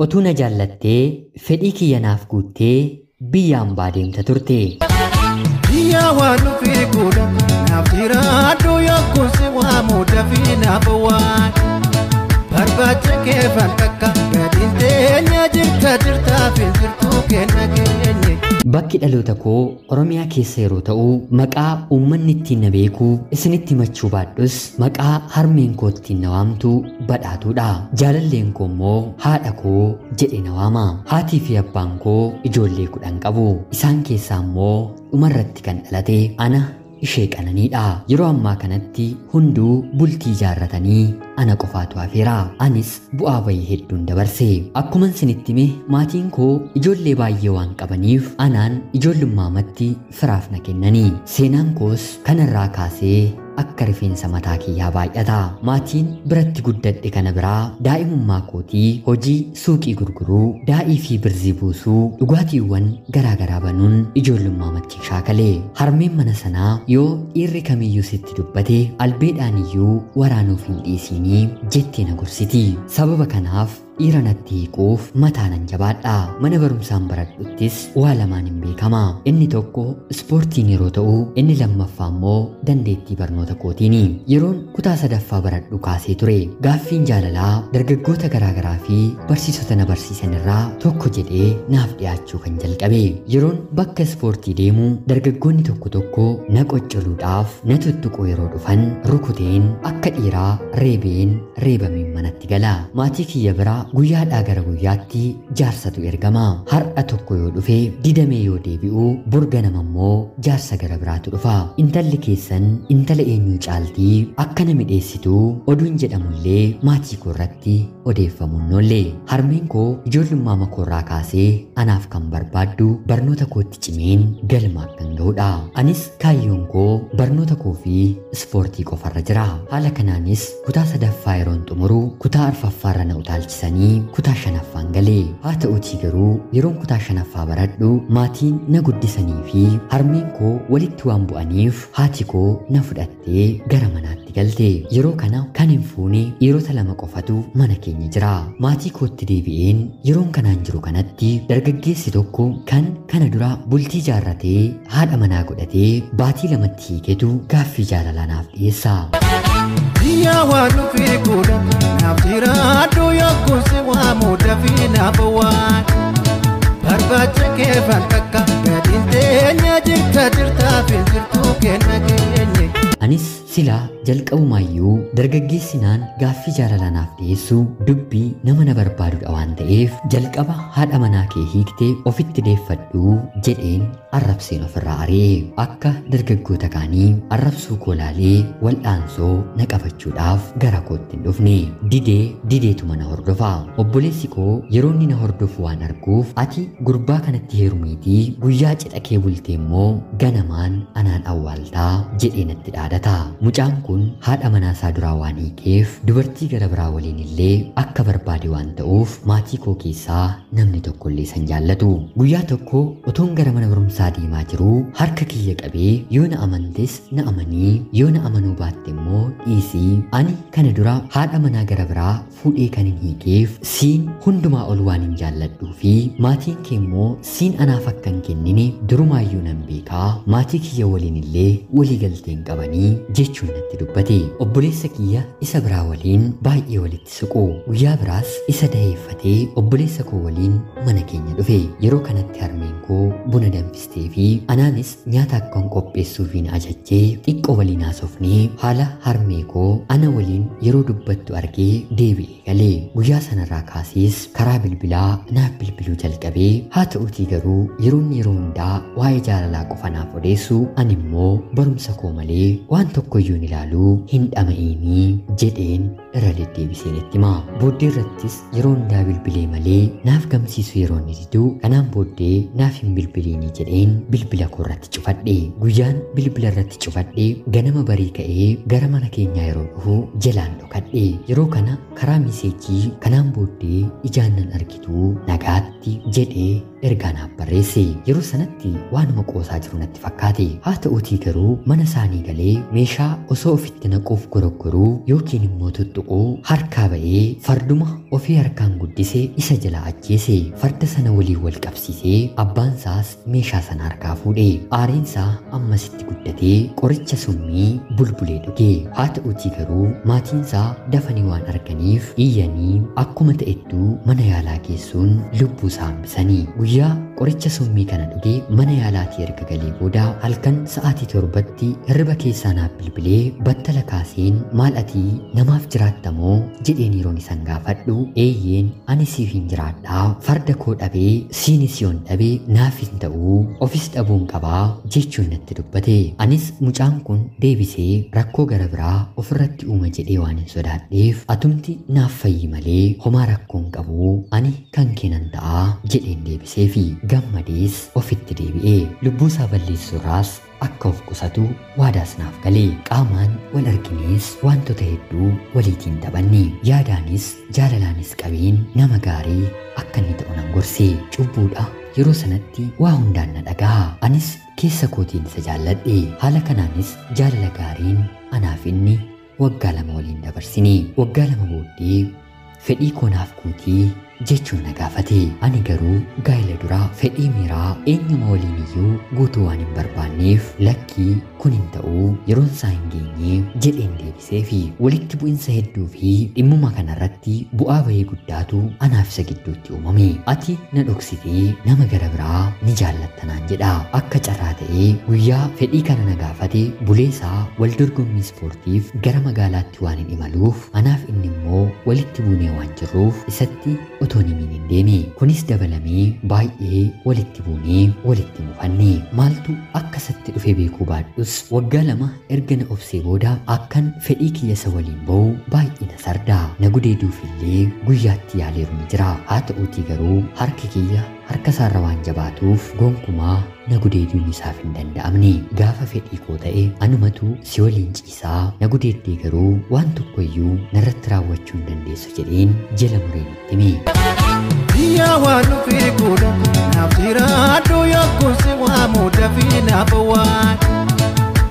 Otuu na jaallattee fedhii kiyya naaf guuttee biyya hambaa deemta turte. Biyya waan dhufee godha naaf jiraadhu yokkuun waamu dafii naaf waan barbaacha keefan takka gadiin teenya jirta jirtaa fi jirtuu kenna keenye. Bakki dhaloota koo Oromiyaa keessa yeroo ta'u, maqaa uummanni ittiin na beeku isinitti himachuu baadhus maqaa harmeen koo ittiin na waamtu badhaatuudha. Jaalalleen koo immoo haadha koo jedhe na waama. Haatii fi abbaan koo ijoollee 10 qabu. Isaan keessaa immoo dhumarratti kan dhalate ana ishee qananiidha. Yeroo ammaa kanatti hunduu bultii ijaarratanii ana qofaatu hafeera. Anis bu'aa bayii hedduun dabarse. Akkuman isinitti hime maatiin koo ijoollee baay'ee waan qabaniif anaan ijoollummaamatti firaaf na kennanii. Seenaan koos kanarraa kaasee akka rifeensa mataa kiyyaa baay'ata. Maatiin biratti guddadhe kana biraa daa'imummaa kootii hojii suuqii gurguruu, daa'ii fi birzii buusuu, dhugaatiiwwan garaagaraa banuun ijoollummaamatti shaakale. Harmeen mana sanaa yoo dhiirri kamiyyuu sitti dubbate albeedhaan iyyuu waraanuuf hin dhiisinii jettee na gorsiti. Sababa kanaaf dhiira natti hiikuuf mataa nan jabaadha. Mana barumsaan baradhuttis waa lamaan hin beekama. Inni tokko ispoortiin yeroo ta'u, inni lammaffaa immoo dandeettii barnoota kootiini. Yeroon kutaa sadaffaa baradhu kaasee ture. Gaaffiin jaalalaa dargaggoota garaagaraa fi barsiisota na barsiisan irraa tokko jedhee naaf dhiyaachuu kan jalqabe. Yeroon bakka ispoortii deemu dargaggoonni tokko tokko na qoccoluudhaaf na tuttuquu yeroo dhufan rukuteen akka dhiiraa reebeen reebameen manatti gala. Maatii kiyya biraa guyyaadhaa gara guyyaatti jaarsatu ergama. Har'a tokko yoo dhufe didamee yoo deebi'u bor ganama immoo jaarsa gara biraatu dhufa. Intalli keessan intala eenyuu caaltii akka na midheessituu oduun jedhamullee maatii koo irratti odeeffamuun noolle. Harmeen koo ijoollummaa makoorraa kaasee anaaf kan barbaaddu barnoota kootti cimeen galma akkan ga'udha. Anis kaayyoon koo barnoota koo fi ispoortii qofarra jira. Haala kanaanis kutaa sadaffaa yeroon xumuru kutaa arfaffaarra na utaalchisan kutaa shanaffaan galee. Haa ta'uutii garuu yeroon kutaa shanaffaa baradhu maatiin na guddisanii fi harmeen koo walitti waan bu'aniif haati koo na fudhattee gara manaatti galte. Yeroo kana kan hin fuune dhiirota lama qofatu mana keenya jira. Maatii kootti deebi'een yeroon kanaan jiru kanatti dargaggeessi tokko kan kana dura bultii jaarratee haadha manaa godhatee baatii lamatti hiiketu gaaffii jaalalaa naaf dhiyeessa. Biyya waan dhufee godha naaf jiraadhu yokkuun waamu dafii naaf waan barbaacha keefan takka gadiin teenya jirta jirtaa fi jirtuu kenna keenye. Anis silaa jalqabumaayyuu dargaggeessinaan gaaffii jaalalaa naaf dhiyeessu dubbii nama na barbaadudha waan ta'eef jalqaba haadha manaa kee hiiktee ofitti deeffadhuu jedheen arrabseen ofirraa ari'e. Akka dargaggoota kaanii arrabsuu koo laalee wal'aansoo na qabachuudhaaf gara kootti hin dhufne. Didee dideetuma na hordofa. Obboleessi koo yeroo inni na hordofu waan arguuf ati gurbaa kanatti heerumiitii guyyaa cidha kee bultee immoo ganamaan anaan awwaaltaa jedhee natti dhaadata. Mucaan kun haadha manaa isaa duraa waan hiikeef dubartii gara biraa waliin illee akka barbaade waan ta'uuf maatii koo keessaa namni tokko illee san jaallatu. Guyyaa tokko otoon gara mana barumsaa deemaa jiruu harka kiyya qabee yoo na amantes na amanii yoo na amanuu baatte immoo dhiisii ani kana dura haadha manaa gara biraa fuudhee kan hin hiikeef siin hundumaa ol waan hin jaalladhuu fi maatiin kee immoo siin anaaf akka hin kennine durumaayyuu nan beekaa maatii kiyya waliin illee walii galtee hin qabanii jechuun natti dubbate. Obboleessa kiyya isa biraa waliin baay'ee walitti siqu. Guyyaa biraas isa daheeffatee obboleessa koo waliin mana keenya dhufe. Yeroo kanatti harmeen koo buna danfistee fi anaanis nyaata akkan qopheessuufiin ajajjee xiqqoo waliin haasofnee haala harmee koo ana waliin yeroo dubbattu argee deebi'ee galee. Guyyaa sanarraa kaasees karaa bilbilaa naaf bilbiluu jalqabee haa ta'uutii garuu yeroon yeroo hundaa waa'ee jaalalaa qofa naaf odeessu ani immoo barumsa koo malee waan tokkoyyuu hin ilaaluu hin dhama'iinii jedheen irra deddeebiseen itti hima. Booddee irrattis yeroo hundaa bilbilee malee naaf gamsiisu yeroo inni didu kanaan booddee naaf hin bilbiliinii jedheen bilbila koo irratti cufadhe. Guyyaan bilbila irratti cufadhe ganama barii ka'ee gara mana keenyaa yeroo dhufu jalaan dhokadhe. Yeroo kana karaa miseejii kanaan booddee ijaan nan argituu nagaatti jedhee ergaa naaf barreesse. Yeroo sanatti waanuma qoosaa jiru natti fakkaate. Haa ta'uutii garuu mana isaanii galee meeshaa osoo ofitti naquuf goroggoruu yookiin immoo tuttuquu tuttuquu harkaa ba'ee farduma ofii harkaan guddise isa jalaa ajjeese. Farda sana waliin wal qabsiisee abbaan isaas meeshaa sana harkaa fuudhe. Aariin isaa ammasitti guddatee qoricha summii bulbulee dhuge. Haa ta'uutii garuu maatiin isaa dafanii waan arganiif iyyanii akkuma ta'ettuu mana yaalaa geessuun lubbuu isaa hambisanii. Guyyaa qoricha summii kana dhuge mana yaalaatii erga galee booda halkan sa'aatii 7tti hirriba keessaa naaf bilbilee battala kaaseen maal ati namaaf jiraattamoo jedheen yeroon isan gaafadhu, eeyyeen ani siif hin jiraadhaa, farda koo dhabee siinis yoon dhabee naaf hin ta'uu, ofis dhabuun qabaa jechuun natti dubbate. Anis mucaan kun deebisee rakkoo gara biraa ofirratti uuma jedhee waan hin sodaadheef atumti naaf fayyi malee homaa rakkoon qabu, ani kan keenan ta'aa jedheen deebiseefi gammadees ofitti deebi'e. Lubbuu isaa balleessuurraas akka of qusatu waadaas naaf galee. Qaamaan wal arginees wantoota hedduu waliitiin taphanne. Yaadaanis jaalalaanis qabeen nama gaarii akka inni ta'u nan gorse. Cubbuudha yeroo sanatti waa hundaan na dhaga'a. Anis keessa kootiin isa jaalladhe. Haala kanaanis jaalala gaariin anaaf inni waggaa 2 waliin dabarsine. Waggaa 2 booddee fedhii koo naaf guutii jechuun na gaafate. Ani garuu gaa'ela duraa fedhii miiraa eenyuma waliin iyyuu guutuu waan hin barbaanneef lakkii kun hin ta'uu, yeroon isaa hin geenye jedheen deebiseefi. Walitti bu'insa hedduu fi dhimmuma kanarratti bu'aa bahii guddaatu anaaf isa gidduutti uumame. Ati na dhoksitee nama gara biraa ni jaallatta naan jedha. Akka carraa ta'ee guyyaa fedhii kana na gaafate buleesaa wal dorgommii ispoortiif gara magaalaatti waan hin imaluuf anaaf inni immoo walitti buunee waan jirruuf isatti otoo himiin hin deeme. Kunis dabalamee baay'ee walitti buunee walitti mufanne. Maaltu akka isatti dhufe beekuu baadhus waggaa 2 erga na obsee booda akkan fedhii kiyya isa waliin ba'u baay'ee na sarda. Na gudeeduuf illee guyyaatti yaaleeru ni jira. Haa ta'uutii garuu harki kiyya harka isaarra waan jabaatuuf gonkumaa na gudeeduun isaaf hin danda'amne. Gaafa fedhii koo ta'e anumatu si waliin ciisaa, na gudeeddee garuu waan tokkoyyuu narratti raawwachuu hin dandeessu jedheen jala mureen itti hime. Biyya waan dhufee godha naaf jiraadhu yokkuun si waamu dafii naaf waan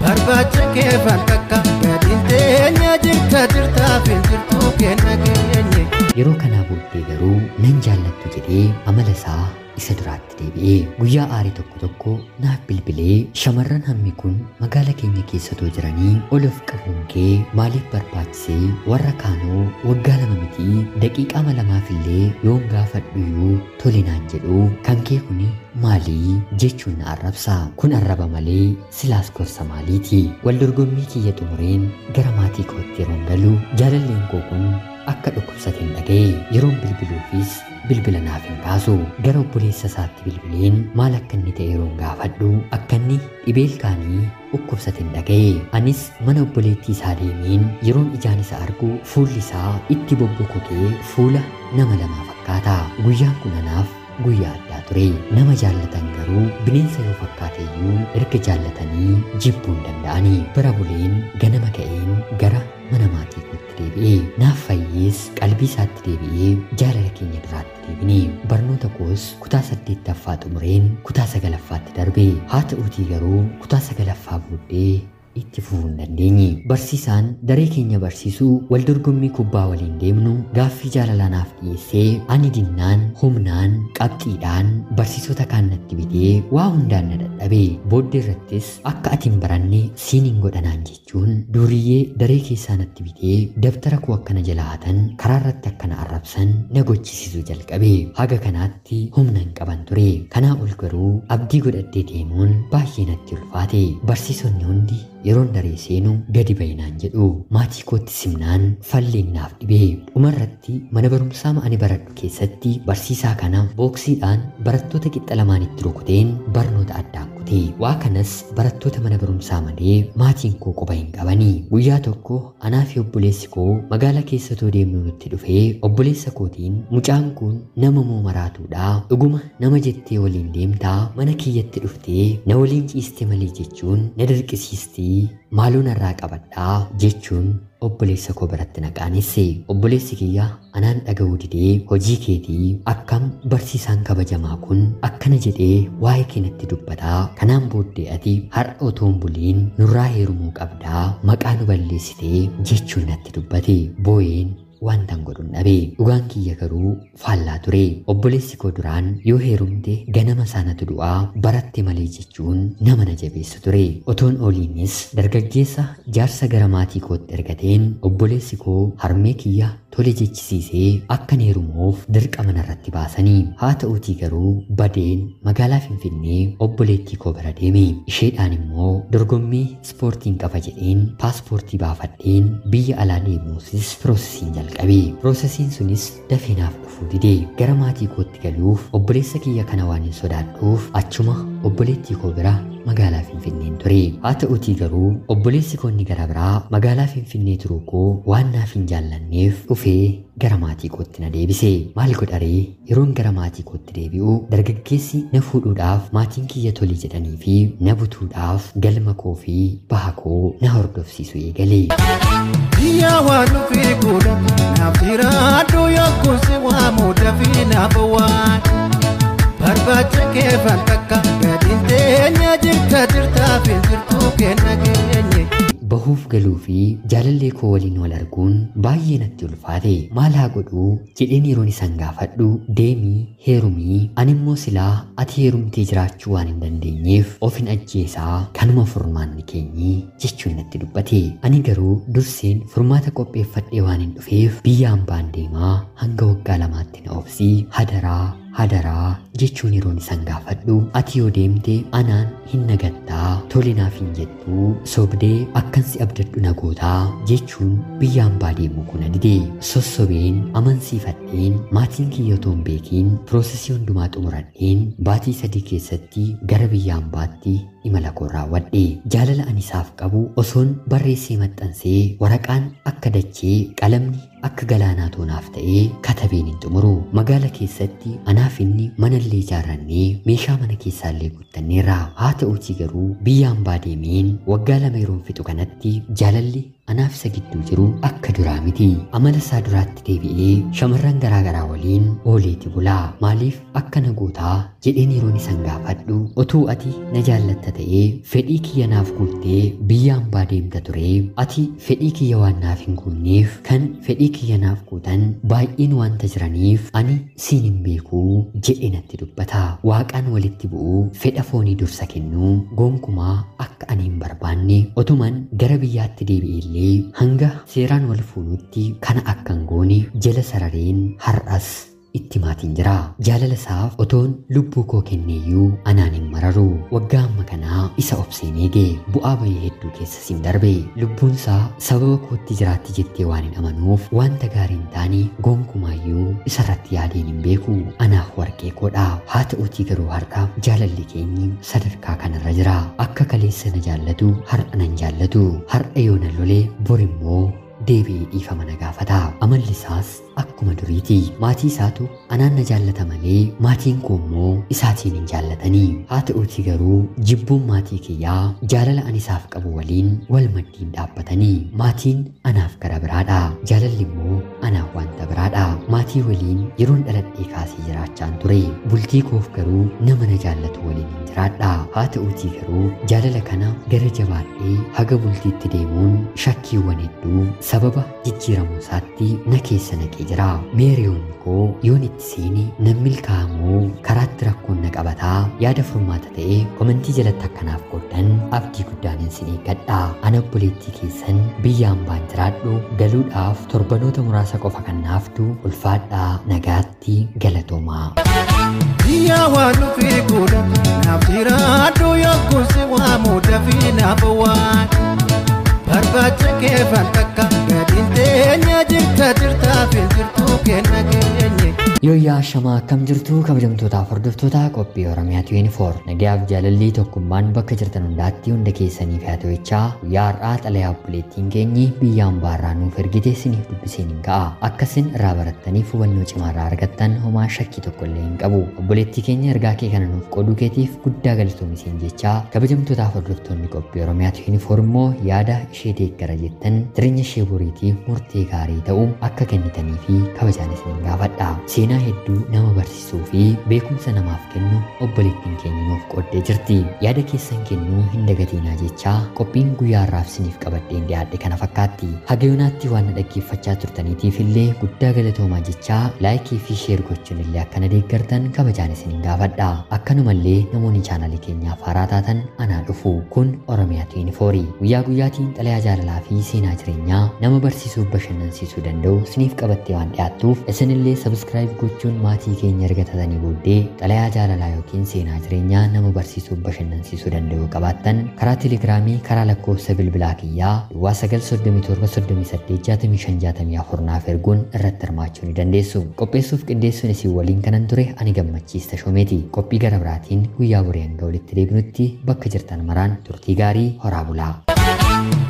barbaacha keefan takka gadiin teenya jirta jirtaaf hin jirtuu kenna keenye. Yeroo kanaa booddee garuu nan jaallattu jedhee amala isaa isa duraatti deebi'e. Guyyaa aarii tokko tokko naaf bilbilee shamarran hammi kun magaala keenya keessatoo jiranii ol of qabuun kee maaliif barbaachisee, warra kaanoo waggaa 2 mitii daqiiqaa 2 illee yoon gaafadhu iyyuu tole naan jedhu, kan kee kuni maalii jechuun na arrabsa. Kun arraba malee silaas gorsa maaliiti? Wal dorgommii kiyya xumureen gara maatii kootti yeroon galu jaalalleen koo kun akka dhukkubsateen dhaga'e. Yeroon bilbiluufis bilbila naaf hin kaasu. Gara obboleessa isaatti bilbileen maal akka inni ta'e yeroon gaafadhu akka inni dhibee ilkaanii dhukkubsateen dhaga'e. Anis mana obboleettii isaa deemeen yeroon ijaan isa argu fuulli isaa itti bobbokokee fuula nama lamaa fakkaata. Guyyaan kun anaaf guyyaa addaa ture. Nama jaallatan garuu bineensa yoo fakkaate iyyuu erga jaallatanii jibbuu hin danda'ani. Bira buleen ganama ka'een gara mana maatii kootti deebi'e. Naaf fayyees qalbii isaatti deebi'ee jaalala keenya duraatti deebine. Barnoota koos kutaa 8ffaa xumureen kutaa 9ffaatti darbe. Haa ta'uutii garuu kutaa 9ffaa booddee itti fufuu hin dandeenye. Barsiisaan daree keenya barsiisuu wal dorgommii kubbaa waliin deemnu gaaffii jaalalaa naaf dhiyeessee ani dinnaan humnaan qabxiidhaan barsiisota kaan natti bitee waa hundaan na dadhabe. Booddee irrattis akka ati hin baranne siin hin godhanaan jechuun duuriyyee daree keessaa natti bitee dabtara koo akkana jala hatan, karaa irratti akkana arrabsan na gochisiisuu jalqabe. Haga kanaatti humna hin qaban ture. Kanaa ol garuu abdii godhadhee deemuun baay'ee natti ulfaate. Barsiisonni hundi yeroon daree seenu gadi bayinaan jedhu. Maatii kootti simnaan falleen naaf dhibe. Dhumarratti mana barumsaa ani baradhu keessatti barsiisaa kana booksiidhaan barattoota qixxa lamaanitti rukuteen barnoota addaan kute. Waa kanas barattoota mana barumsaa malee maatiin koo quba hin qabani. Guyyaa tokko anaa fi obboleessi koo magaalaa keessatoo deemnu nutti dhufee obboleessa kootiin mucaan kun nama moo maraatuudha, dhuguma nama jettee waliin deemtaa, mana kiyyatti dhuftee na waliin ciiste malee jechuun na dirqisiistii, maaloo narraa qabadhaa jechuun obboleessa koo biratti na qaanesse. Obboleessi kiyya anaan dhaga'uu didee hojii keetii akkam barsiisaan kabajamaa kun akkana jedhee waa'ee kee natti dubbataa, kanaan booddee ati har'a otoo hin buliin nurraa heerumuu qabdaa, maqaa nu balleessitee jechuun natti dubbate. Boo'een wantan godhun dhabe. Dhugaan kiyya garuu faallaa ture. Obboleessi koo duraan yoo heerumte ganama isaanatu du'aa baratte malee jechuun nama na jabeessu ture. Otoon ooliinis dargaggeessa jaarsa gara maatii kootti ergateen obboleessi koo harmee kiyya tole jechisiisee akkan heerumuuf dirqama narratti baasanii. Haa ta'uutii garuu badeen magaalaa Finfinnee obboleettii koo bira deeme. Isheedhaan immoo dorgommii ispoortiin qaba jedheen paaspoortii baafadheen biyya alaa deemuusis piroosesiin jalqabe. Piroosesiin sunis dafee naaf dhufuu dide. Gara maatii kootti galuuf obboleessa kiyya kana waan hin sodaadhuuf achuma obboleettii koo bira magaalaa Finfinneen ture. Haa ta'uutii garuu obboleessi koo inni gara biraa magaalaa Finfinnee turuu koo waan naaf hin jaallanneef dhufee gara maatii kootti na deebise. Maal godharee yeroon gara maatii kootti deebi'u dargaggeessi na fuudhuudhaaf maatiin kiyya tole jedhanii fi na butuudhaaf galma koo fi baha koo na hordofsiisu eegale. Biyya waan dhufee godha naaf jiraadhu yokkuun waamu dafii naaf waan barbaacha keefan takka gadiin teenya jirta jirtaa fi jirtuu kenna geenye. Bahuuf galuu fi jaalallee koo waliin wal arguun baay'ee natti ulfaate. Maal haa godhuu jedheen yeroon isaan gaafadhu deemii heerumii, ani immoo silaa ati heerumtee jiraachuu waan hin dandeenyeef of hin ajjeesaa, kanuma furmaanni keenyi jechuun natti dubbate. Ani garuu durseen furmaata qopheeffadhee waan hin dhufeef biyya hambaan deemaa hanga waggaa 2tti na obsii hadaraa hadaraa jechuun yeroon isaan gaafadhu ati yoo deemte anaan hin nagattaa, tole naaf hin jettuu, sobdee akkan si abdadhu na gootaa jechuun biyya hambaa deemuu kun dide. Sossobeen amansiifadheen maatiin kiyya otoo hin beekiin piroosesii hundumaa xumuradheen baatii 3 keessatti gara biyya hambaatti imala koo raawwadhe. Jaalala ani isaaf qabu osoon barreessee maxxansee waraqaan akka dachee qalamni akka galaanaa toonaaf ta'ee katabeen hin xumuru. Magaala keessatti anaaf inni manallee ijaarrannee meeshaa mana keessaallee guuttanneerra. Haa ta'uutii garuu biyya hambaa deemeen waggaa 2 yeroon fixu kanatti jaalalli anaaf isa gidduu jiru akka duraa miti. Amala isaa duraatti deebi'ee shamarran garaagaraa waliin ooleeti bulaa. Maaliif akkana gootaa jedheen yeroon isaan gaafadhu otuu ati na jaallatta ta'ee fedhii kiyya naaf guuttee biyya hambaa deemta ture, ati fedhii kiyya waan naaf hin guunneef kan fedhii kiyya naaf guutan baay'een waanta jiraniif ani siin hin beekuu jedhee natti dubbata. Waaqaan walitti bu'uu fedha foonii dursa kennuu gonkumaa akka ani hin barbaanne otuman gara biyyaatti deebi'eellee hanga seeraan wal fuunutti kana akkan goone jala sarareen har'as itti maatiin jira. Jaalala isaaf otoon lubbuu koo kenneeyyuu anaan hin mararu. Waggaa amma kanaa isa obseen eege. Bu'aa bahii hedduu keessa siin darbe. Lubbuun isaa sababa kootti jiraatti jettee waan hin amanuuf wanta gaarii hin taane gonkumaayyuu isarratti yaadeen hin beeku. Anaaf warqee koodha. Haa ta'uutii garuu har'a jaalalli keenyi sadarkaa kanarra jira. Akka kaleessa na jaallatu har'a nan jaallatu. Har'a yoo na lole bor immoo deebi'ee dhiifama na gaafata. Amalli isaas akkuma duriiti. Maatii isaatu anaan na jaallata malee maatiin koo immoo isaatiin hin jaallatanii. Haa ta'uutii garuu jibbuun maatii kiyyaa jaalala ani isaaf qabu waliin wal maddiin dhaabbatanii. Maatiin anaaf gara biraadha. Jaalalli immoo anaaf wanta biraadha. Maatii waliin yeroon dhaladhee kaasee jiraachaan ture. Bultii koof garuu nama na jaallatu waliin hin jiraadha. Haa ta'uutii garuu jaalala kana gara jabaadhee haga bultiitti deemuun shakkiiwwan hedduu sababa jijjiiramuu isaatti na keessa naqee jira. Meeriyoon koo yoon itti seene nan milkaa'amoo karaatti rakkoon na qabataa yaada furmaata ta'e komentii jalatti akkanaaf qooddan abdii guddaan isin eeggadha. Ana obboleettii keessan biyya hambaan jiraadhu galuudhaaf torbanoota muraasa qofa kan naaftu ulfaadhaa nagaatti galatoomaa. Biyya waan dhufee godha naaf jiraadhu yokkuun si waamu dafii naaf waan barbaacha keefan takka gadiin teenya jirta jirtaa fi jirtuu kenna keenye. Yooyyaa shamaa akkam jirtu kabajamtootaaf hordoftoota qophii Oromiyaa 24 nagayaaf jaalalli tokkummaan bakka jirtan hundaatti hunda keessaniif haa ta'u jechaa guyyaa har'aa xalayaa obboleettiin keenyi biyya hambaarraa nuuf ergite isiniif dubbiseen hin ka'a. Akkasin irraa barattaniif hubannoo cimaarraa argattan homaa shakkii tokko illee hin qabu. Obboleettii keenya ergaa kee kana nuuf qooduu keetiif guddaa galatoomi isiin jechaa kabajamtootaaf hordoftoonni qophii Oromiyaa 24 immoo yaada ishee deeggara jettan jireenya ishee boriitiif murtee gaarii ta'u akka kennitanii fi kabajaan isin gaafadha. Seenaa hedduu nama barsiisuu fi beekumsa namaaf kennu obboleettiin keenya nuuf qooddee jirti. Yaada keessan kennuu hin dagatinaa jechaa qophiin guyyaa har'aaf isiniif qabadheen dhiyaadhe kana fakkaatti. Haga yoonaatti waan na dhaggeeffachaa turtaniitiif illee guddaa galatoomaa jechaa laayikii fi sheer gochuun illee akkana deeggartan kabajaan isin gaafadha. Akkanumallee namoonni chaanalii keenyaaf haaraa taatan anaa dhufu. Kun Oromiyaa 24 guyyaa guyyaatiin xalayaa jaalalaa fi seenaa jireenyaa nama barsiisuuf bashannansiisuu danda'u isiniif qabattee waan dhiyaattuuf isinillee sabiskiraayib gochuun maatii keenya erga taatanii booddee xalayaa jaalalaa yookiin seenaa jireenyaa nama barsiisuuf bashannansiisuu danda'u qabaattan karaa telegiraamii karaa lakkoofsa bilbilaa kiyyaa duwwaa 937 38 65 64 naaf erguun irratti hirmaachuu ni dandeessu. Qopheessuuf qindeessuun isin waliin kanan ture ani Gammachiis Tashoomeeti. Qophii gara biraatiin guyyaa borii hanga walitti deebinutti bakka jirtan maraan turtii gaarii horaa bulaa.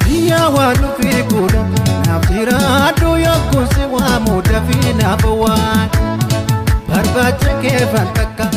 Biyya waan dhufee godha naaf jiraadhu yokkuun si waamu dafii naaf waan barbaacha keefan takka.